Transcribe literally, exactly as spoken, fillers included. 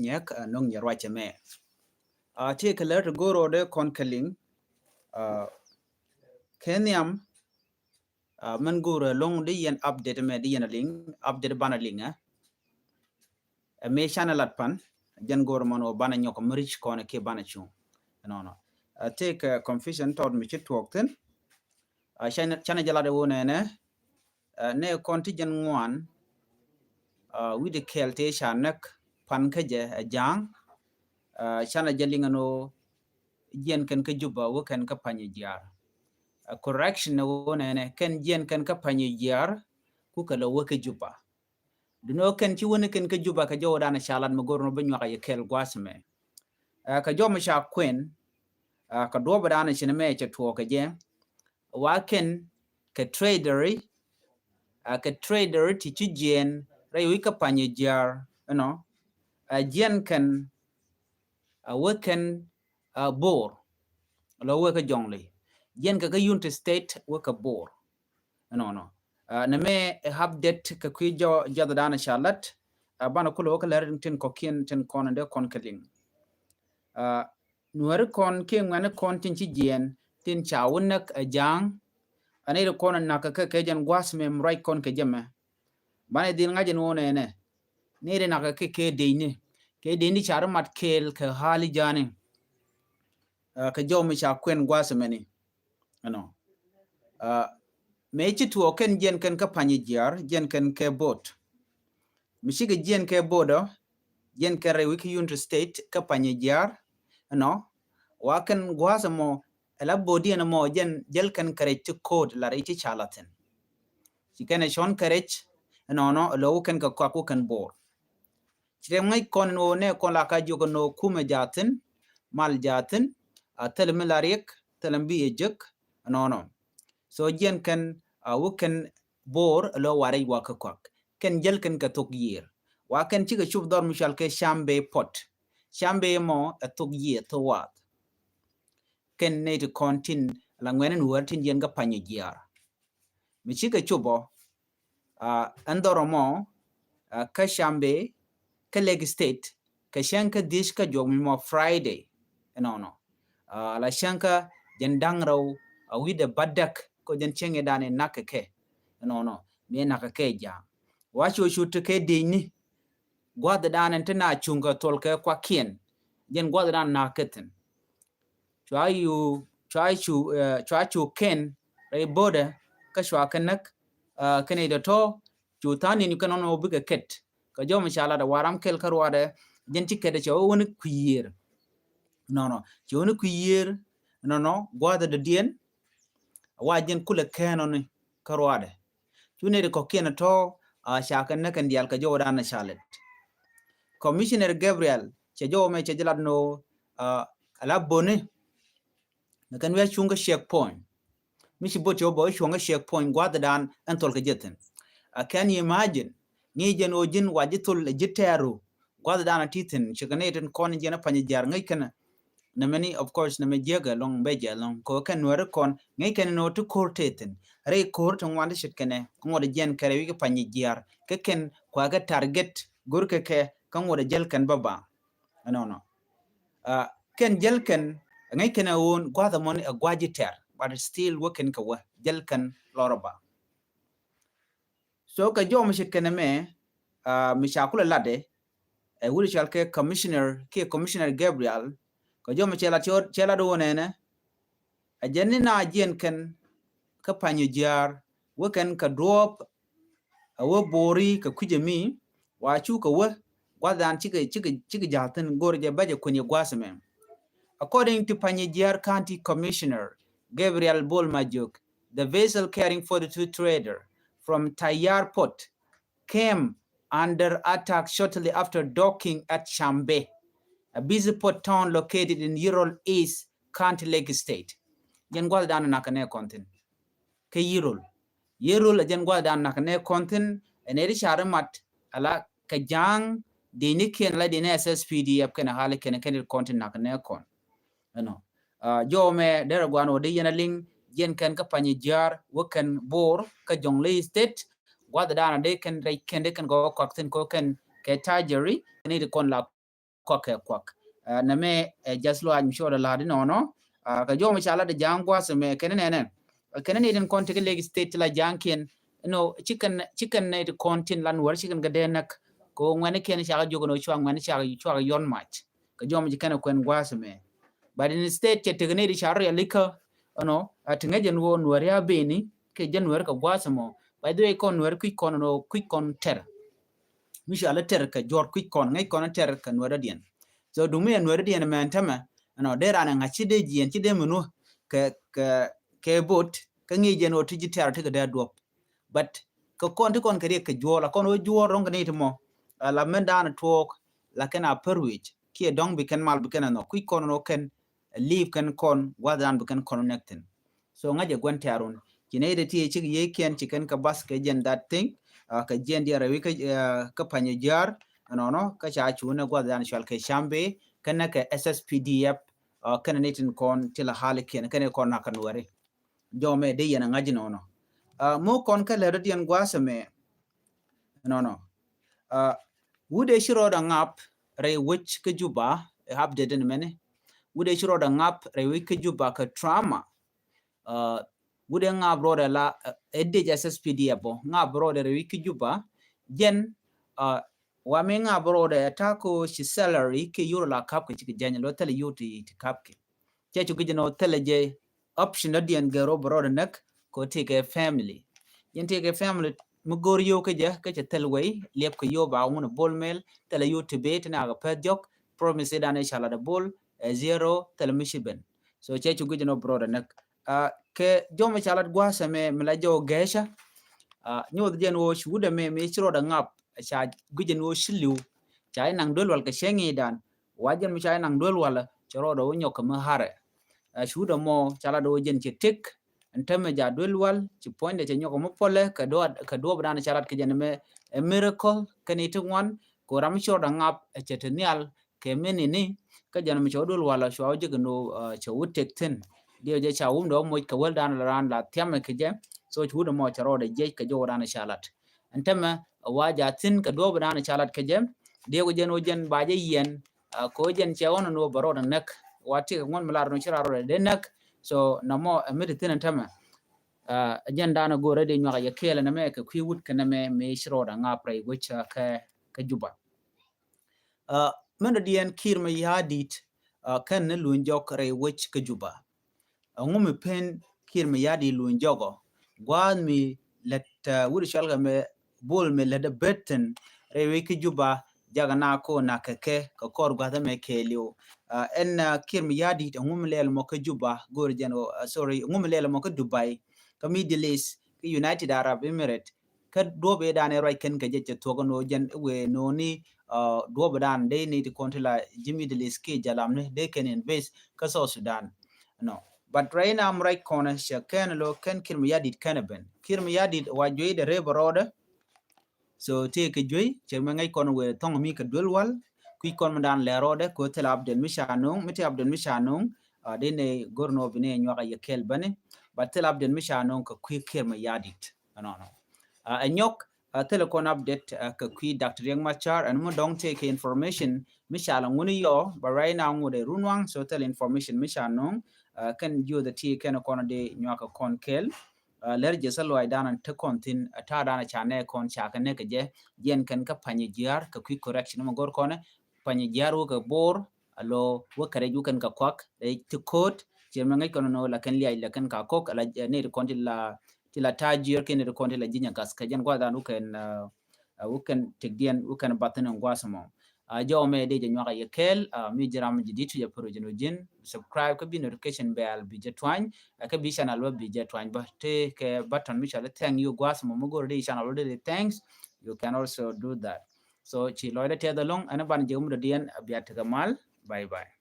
nyɛk, ɛ, no̱ŋ nyɛ ruacɛ mɛ. Ɛ, tëë kɛ lär ti go̱o̱r ɔ dee kɔn kɛ liŋ. Ɛ, kɛ nhiam, ɛ, mɛn go̱o̱r ɛlɔ̱ŋ di yɛn update mɛ di yɛn a liŋ, update banɛ liŋ, ɛ. Ɛ mëë canɛ lat pan, jɛn go̱o̱r mɔn ɔ banɛ nyɔk mi ri̱c kɔn kiɛ banɛ cuŋ. Ɛnɔnɔ. Ɛ, tëë kɛ confusion tɔt mi ci tuɔɔk thi̱n. Ɛ, canɛ, canɛ jɛ lat ɛ wä nɛnɛ, ɛ, nɛ kɔn ti jɛn ŋuan, ɛ, wi̱cdɛ kɛɛl tëë ca näk pan kä jɛ ɛ ja̱a̱ŋ. Ɛ, canɛ jɛ liŋ ɛn ɣöö jiɛn kɛn kä Juba wä kɛn kä Panyijiar. Ɛ, correction ɛ wä nɛnɛ kɛn jiɛn kɛn kä Panyijiar kukɛ lɛ wä kä Juba. Duŋni ɣöö kɛn ci wä ni kɛn kä Juba kɛ jɔwdan ca lat mi go̱r ni wä bi nyuak a yɛ kɛɛl gua̱a̱th mɛ. Ɛ, kɛ jɔw mi ca kuɛn, ɛ, kɛ duɔ̱ɔ̱pdan ci ni mɛ cɛ tuɔɔk kɛ jɛ. Wa kɛn kɛ trader, ɛ, kɛ trader ti ci jiɛn rɛy wi̱c kä Panyijiar, you know, ɛ, jiɛn kɛn, ɛ, wä kɛn, ɛ, Bor. Lɔ wä kä Jɔŋli. Jiɛn kɛ kä Unity State wä kɛ Bor. Ɛnɔnɔ. Ɛ, nɛ mɛ ɛ update kɛ kui̱ jɔwdan ca lat. Ɛ, banɛ kulɛ wä kä lär tin kɔ̱kiɛn tin kɔn dee kɔn kɛ liŋ. Ɛ, Nuääri kɔn kiɛ ŋuɛ̈ni kɔn tin ci jiɛɛn tin ca wä näk ɛ ja̱a̱ŋ. Ɛ, nɛy ti kɔn ɛ na̱k kɛ kɛ jɛn gua̱a̱th mɛ mi ruac kɔn kɛ jɛ mɛ. Banɛ dhil ŋa̱c ɛn ɣöö nɛnɛ nɛy ti na̱k kɛ kɛ kɛ decni, kɛ decni ca ri mat kɛɛl kɛ ha̱a̱li ja̱a̱ni. Ɛ, kɛ jɔw mi ca kuɛn gua̱a̱th mɛni. Ɛnɔ. Ɛ, mëë ci tuɔɔk kɛn jiɛn kɛn kä Panyijiar, jiɛn kɛn kɛ Bor. Mi cikɛ jiɛn kɛ Bor ɔ, jiɛn kɛn rɛy wi̱c kä Unity State kä Panyijiar. Ɛnɔ. Wa kɛn gua̱a̱th ɛmɔ ɛ la Bordiɛn ɛmɔ jɛn jäl kɛn kɛ rɛc ti ko̱o̱t la rɛc ti ca la thi̱n. Ci kɛn ɛ cɔn kɛ rɛc, ɛnɔnɔ, ɛ lɔ wä kɛn kɛ kɔak wä kɛn Bor. Ci rɛm ŋäc kɔn ɛn ɣöö nɛ kɔn la ka jiök ɛn ɣöö kumɛ jaathin, mal jaathin, a thil mi la riɛk, thil mi bi ɛ jek, ɛnɔnɔ. So jiɛn kɛn, a wä kɛn Bor ɛ lɔ wa rɛc wa kä kɔak. Kɛn jäl kɛn kɛ thok yiër. Wa kɛn cikɛ cup dhɔr mi cual kɛ Cam Bey Port. Cam Bey mɔ ɛ thok yiër, thok waath. Kɛn nɛy ti kɔn tin la ŋuɛ̈ni Nuäär tin jiɛn kä Panyijiar. Mi cikɛ cop ɔ, a, ɛn dhɔr ɛmɔ, a, kä Cam Bey, kä Lake State, kɛ cäŋ kä dhiec kä juɔk mi mɔ Friday. Ɛnɔnɔ. A, la cäŋ kä jɛn da̱ŋ rɛw, a, wi̱cdɛ bädäk, kɛ jɛn cäŋ i̱ dan i̱ na̱k kɛ kɛ. Ɛnɔnɔ. Mi na̱k kɛ kɛ ja̱a̱ŋ. Wa cu cu ti kɛ decni. Gua̱thdan ɛn ti na cuŋ kɛ thuɔl kɛ kuakiɛn. Jɛn gua̱thdan na̱k kɛ thi̱n. Cua cu, cua cu, ɛ, cua cu kɛn rɛy Bor ɛ, kä cua kɛ näk, ɛ, kɛn i̱ dɔ̱tɔ̱, cu tha̱a̱ŋ ni̱n kɛn nɔnɔ bikɛ kɛt. Kɛ jɔw mi ca lat ɛ wa ram kɛl kä ruaadɛ, jɛn ci kɛt ɛ cɛ wä wä ni kui̱ yiër. Nɔnɔ, cɛ wä ni kui̱ yiër, nɔnɔ, gua̱a̱th ɛ dɔ̱diɛn, wa jɛn kulɛ kɛn nɔni kä ruaadɛ. Cu nɛy ti kɔ̱kiɛn ɛ tɔ̱, a, ca kɛ näk kɛn diaal kɛ jɔwdan ɛ ca lɛt. Commissioner Gabriel, cɛ jɔw mɛ cɛ ji̱ lat ni ɣöö, a, ala Bor ni. Mɛ kɛn wi̱i̱ a cuŋ kä checkpoint. Mi ci Bor cɛ wä bä wä cuŋ kä checkpoint gua̱thdan ɛn thol kɛ jɛ thi̱n. A, can you imagine? Ŋi̱i̱c jɛn ɣöö ji̱n wa ji̱ thol ɛ ji̱ tɛɛru. Gua̱thdan a ti thi̱n. Cikɛ nɛy tin kɔn jiɛn a Panyijiar ŋäc kɛn. Nɛmɛ ni, of course, nɛmɛ jiäk ɛlɔ̱ŋ, bɛ jɛ ɛlɔ̱ŋ. Kɛ kɛn Nuääri kɔn, ŋäc kɛn ni ɣöö ti ko̱r tëë thi̱n. Rɛy ko̱r ti ŋuan ti ce̱tkɛ nɛ, kä ŋuɔ̱t jiɛn kɛ rɛy wi̱c kä Panyijiar. Kä kɛn kua kɛ target, go̱rkɛ kɛ, kä ŋuɔ̱t jäl kɛn bä ba. Ɛnɔnɔ. A, kɛn jäl kɛn, ŋäc kɛn ɛ ɣöö gua̱th ɛmɔni ɛ gua̱c ji̱ tɛr, but still wä kɛn kɛ wä, jäl kɛn lɔr ɛ ba. So kɛ jɔw mi ce̱tkɛ nɛmɛ, a, mi ca kulɛ latdɛ, ɛ wut cɔal kɛ commissioner, kiɛ Commissioner Gabriel, kɛ jɔw mi cɛ lat, cɛ lat wä nɛnɛ, ɛ jɛn ni na jiɛn kɛn kä Panyijiar, wä kɛn kɛ duɔ̱ɔ̱p, ɛ wä Bori kɛ kui̱c ɛmi, wa cu kɛ wä, gua̱thdan cikɛ, cikɛ, cikɛ ja̱thin go̱r jɛ bä jɛ kuɛn yɛ gua̱th ɛmɛ. According to Panyijiar County Commissioner Gabriel Bol Majok, the vessel carrying forty-two trader from Tayar Port came under attack shortly after docking at Cam Bey, a busy port town located in Yirol East County, Lake State. Jɛn gua̱thdan nak nɛ kɔn thi̱n. Kɛ Yirol. Yirol a jɛn gua̱thdan nak nɛ kɔn thi̱n, ɛn eri car mat, ala kɛ ja̱a̱ŋ, dini kiɛn la dini S S P D F kɛn a hali kɛn kɛn kɔn thi̱n nak nɛ kɔn. Ɛnɔ. A, jɔw mɛ derɛ guan wä di yɛn a liŋ, jiɛn kɛn kä Panyijiar, wä kɛn Bor, kä Jonglei State, gua̱thdan a di kɛn rɛc kɛn di kɛn gɔw kɔak thi̱n kɔ kɛn kɛ tajiri, kɛn iti kɔn la kuak kɛ kuak. Nɛ mɛ ɛ just luaac mi cuɔt ɛ la̱t inɔnɔ. Kɛ jɔmɛ ca lat ɛ ja̱a̱ŋ gua̱a̱th ɛmɛ kɛn nɛnɛ kɛn ni tin kɔn tekɛ Lake State ti la ja̱a̱ŋ kiɛn. Inɔ cikɛn cikɛn ni ti kɔn tin la Nuäär cikɛn kɛ dee näk. Kɛ ŋuɛni kiɛn cakɛ jiök inɔ cua ŋuɛni cakɛ cua yɔn mac. Kɛ jɔmɛ ci kɛn ɛ kuɛn gua̱a̱th ɛmɛ. But instead cɛ tekɛ ni ti ca riɛl ikä. Ɛnɔ a ti ŋäc ɛn wä Nuäär ya beni kɛ jɛ Nuäär kɛ gua̱a̱th ɛmɔ. By the way kɔn Nuäär kui̱c kɔn ɛnɔ kui̱c kɔn tɛr. Mi cɔal ɛ tɛr kɛ juɔr kui̱c kɔn ŋäc kɔn ɛ tɛr kɛ Nuäär dɔ̱diɛn. So duŋ mi ɛ Nuäär dɔ̱diɛn mɛn tämɛ ɛnɔ dee ran ɛ ŋa̱c ci dee jiɛn ci dee mi nuɔ kɛ kɛ kɛ bot kɛ ŋi̱i̱c jɛn ɣöö ti ji̱ tɛr ti kɛ dee duɔp. But kɛ kɔn ti kɔn kɛ riɛk kɛ juɔɔl a kɔn ɣöö juɔɔl rɔ̱ŋ kɛ ni ti mɔ. La mɛn daanɛ tuɔɔk la kɛn a pär wi̱c kiɛ dɔ̱ŋ bi kɛn mal bi kɛn ɛ nhɔk kui̱c kɔn ɣöö kɛn live kɛn kɔn gua̱th dan bi kɛn kɔn connecting. So ŋa̱c ɛ gua̱n tɛ̈run ci nɛy ti ti cik yiëëkiɛn ci kɛn kä bath kɛ jɛn that thing. Kɛ jɛn diɛn rɛwi kä pany jiaar ɛnɔnɔ kä ca cuun ɛ gua̱th dan cual kɛ cambi kɛn kɛ S S P D F. Kɛn ni tin kɔn ti la halikiɛn kɛn kɔn na kɛ Nuäri. Jɔmɛ dee yɛn a ŋa̱c inɔnɔ. Mo kɔn kä lɛ rɔ̱diɛn gua̱th ɛmɛ. Nɔnɔ wut ɛ ci rɔɔd a ŋap rɛy wec kä Juba. Update ni mɛni wut ɛ ci rɔɔd a ŋap rɛy wec kä Juba kɛ trauma. Wut ɛ ŋap rɔɔd ɛ la ɛ dec S S P D F bɔ ŋap rɔɔd ɛ rɛy wec kä Juba. Jɛn wa mi ŋap rɔɔd ɛ ta̱a̱ ko ci salary kɛ yur la kap kɛ ci kɛ jɛny lɔ thilɛ yur ti ti kap kɛ. Cɛ cu gijin ɔ thilɛ jɛ option dɔ̱diɛn gɛ rɔ bɛ rɔɔd näk kɛ ɔ tëëkɛ family. Yɛn tëëkɛ family mi go̱o̱r yio̱w kä jɛ kä cɛ thil wei liɛp kɛ yio̱w ba wun Bol Mel thilɛ yio̱w ti bee ti nakä pɛth jɔk promise idan i̱ ca lat ɛ Bol ɛ zero thilɛ mi ci ben. So cɛ cu gijin ɔ bɛ rɔɔd näk kɛ jɔmɛ ca lat gua̱a̱cä mɛ mi la jɔw gɛcä. Nyoth jɛn wä ci wut ɛmɛ mi ci rɔɔd ɛ ŋap ca gijin wä ci li̱w ca inaŋ duel wal kɛ cɛŋ idan. Wa jɛn mi ca inaŋ duel walä cɛ rɔɔdɛ wä nyɔk kɛ mi harɛ. Ɛ cuudɛ mɔ ca lat wä jɛn cɛ tëk ɛn tämɛ ja duel wal ci puɔ̱nydɛ cɛ nyɔk kɛ mi puɔlɛ kɛ duɔp kɛ duɔp dan ca lat kɛ jɛn mɛ ɛ miracle kɛn iti ŋuan. Kɛ ram mi cɔɔdɛ ŋap ɛ cɛ ti nhial kɛ mi nini. Kä jɛn mi cɛ wä duel walä cua wä jek ni cɛ wä tëk thin. Diɛ jɛ ca wumdɛ wä moc kɛ wäl dan la ran la thiamɛ kɛ jɛ. So cuudɛ mɔ cɛ rɔɔdɛ jiɛc kɛ jɔwä dan ca lat. Ɛn tämɛ wa ja thin kɛ duɔp dan ca lat kɛ jɛ. Diɛ wä jɛn wä jɛn ba jɛ yɛn. Ko jɛn cɛ wä nɔ ni wä bɛ rɔɔdɛ näk wa tikɛ ŋuɔn mi lar ni ci ra rɔɔdɛ dee näk. So nɔmɔ ɛ mi ti thin ɛn tämɛ. Ɛ jɛn dan go̱o̱rɛ di nyuak yɛ kɛɛl ɛn ɛmɛ kɛ kui̱ wut kɛn ɛmɛ mi ci rɔɔdɛ ŋap rɛy wec kɛ kɛ Juba. Mɛn dɔ̱diɛn Kiir Mayardit kɛn ni luny jɔk rɛy wec kä Juba. Ɛŋu mi pen Kiir Mayardit luny jɔkɔ gua̱a̱th mi lät wut cɔalkɛ mɛ Bol mi lät ɛ bet thin rɛy wec kä Juba. Jakɛ na ko na kɛ kɛ kɛ kɔr gua̱a̱th ɛmɛ kɛɛliw. Ɛn Kiir Mayardit ɛŋu mi lɛl mɔ kä Juba go̱o̱r jɛn ɔ sorry ɛŋu mi lɛl mɔ kä Dubai kä Middle East kä United Arab Emirates. Kä duɔp idan iruac kɛn kɛ jɛ cɛ thuɔk ni wä jɛn iwee ni wä ni duɔp idan dee ni ti kɔn ti la ji̱ Middle East kiɛ jalam ni dee kɛn invest kä South Sudan. No, but right now mi ruac kɔn cɛ kɛn lo kɛn Kiir Mayardit kɛn ben Kiir Mayardit wa juey dee rep rɔɔdɛ. So tëë kɛ juey cɛ mɛ ŋäc kɔn wee thɔŋ mi kɛ duel wal kui̱ kɔn mi dan lɛ rɔɔdɛ kɛ thil update mi ca no̱o̱ŋ mi ti update mi ca no̱o̱ŋ. Dee ni go̱r ni wä bi ni nyuak a yɛ kɛɛl bäni. But thil update mi ca no̱o̱ŋ kɛ kui̱ Kiir Mayardit. Ɛnɔnɔ ɛ nyɔk. Thilɛ kɔn update kɛ kui̱ Doctor Riek Machar ɛn mi dɔ̱ŋ tëë kɛ information mi ca la ŋuni yɔ ba right now ŋut ɛ runwaŋ. So thilɛ information mi ca no̱o̱ŋ kɛn jiöth ɛ ti kɛn kɔn di nyuak kɛ kɔn kɛɛl. Lɛr jɛ sä luay dan te kɔn thin ta dan ca nɛ kɔn ca kɛ nɛ kɛ jɛ jiɛn kɛn kä pany jiar kɛ kui̱ correction mi gor kɔn pany jiar wä kɛ bor. Alo wä kɛ rɛc wä kɛn kɛ kuak ti ko̱o̱t. Ciɛ mɛ ŋäc kɔn nɔ la kɛn liac la kɛn ka kok la ni ti kɔn ti la ti la ta jiar kɛn ti kɔn ti la jinya gas kɛ jɛn guadan wä kɛn wä kɛn tek diɛn wä kɛn bathin in guas mɔ. Jɔw mɛ dee jɛ nyuak a yɛ kɛɛl mi jiram jɛ dit tu jɛ poro jɛ no jin subscribe kä bi notification bell bi jɛ twany. Kä bi channel wä bi jɛ twany ba te kɛ button mi chale thank you guas mɔ mi gor dee channel wä dee thanks. You can also do that. So ci lɔcdä tiɛth ɛlɔ̱ŋ ɛn ban jɛ wä mi dɔ̱diɛn a bia tekɛ mal. Bye bye.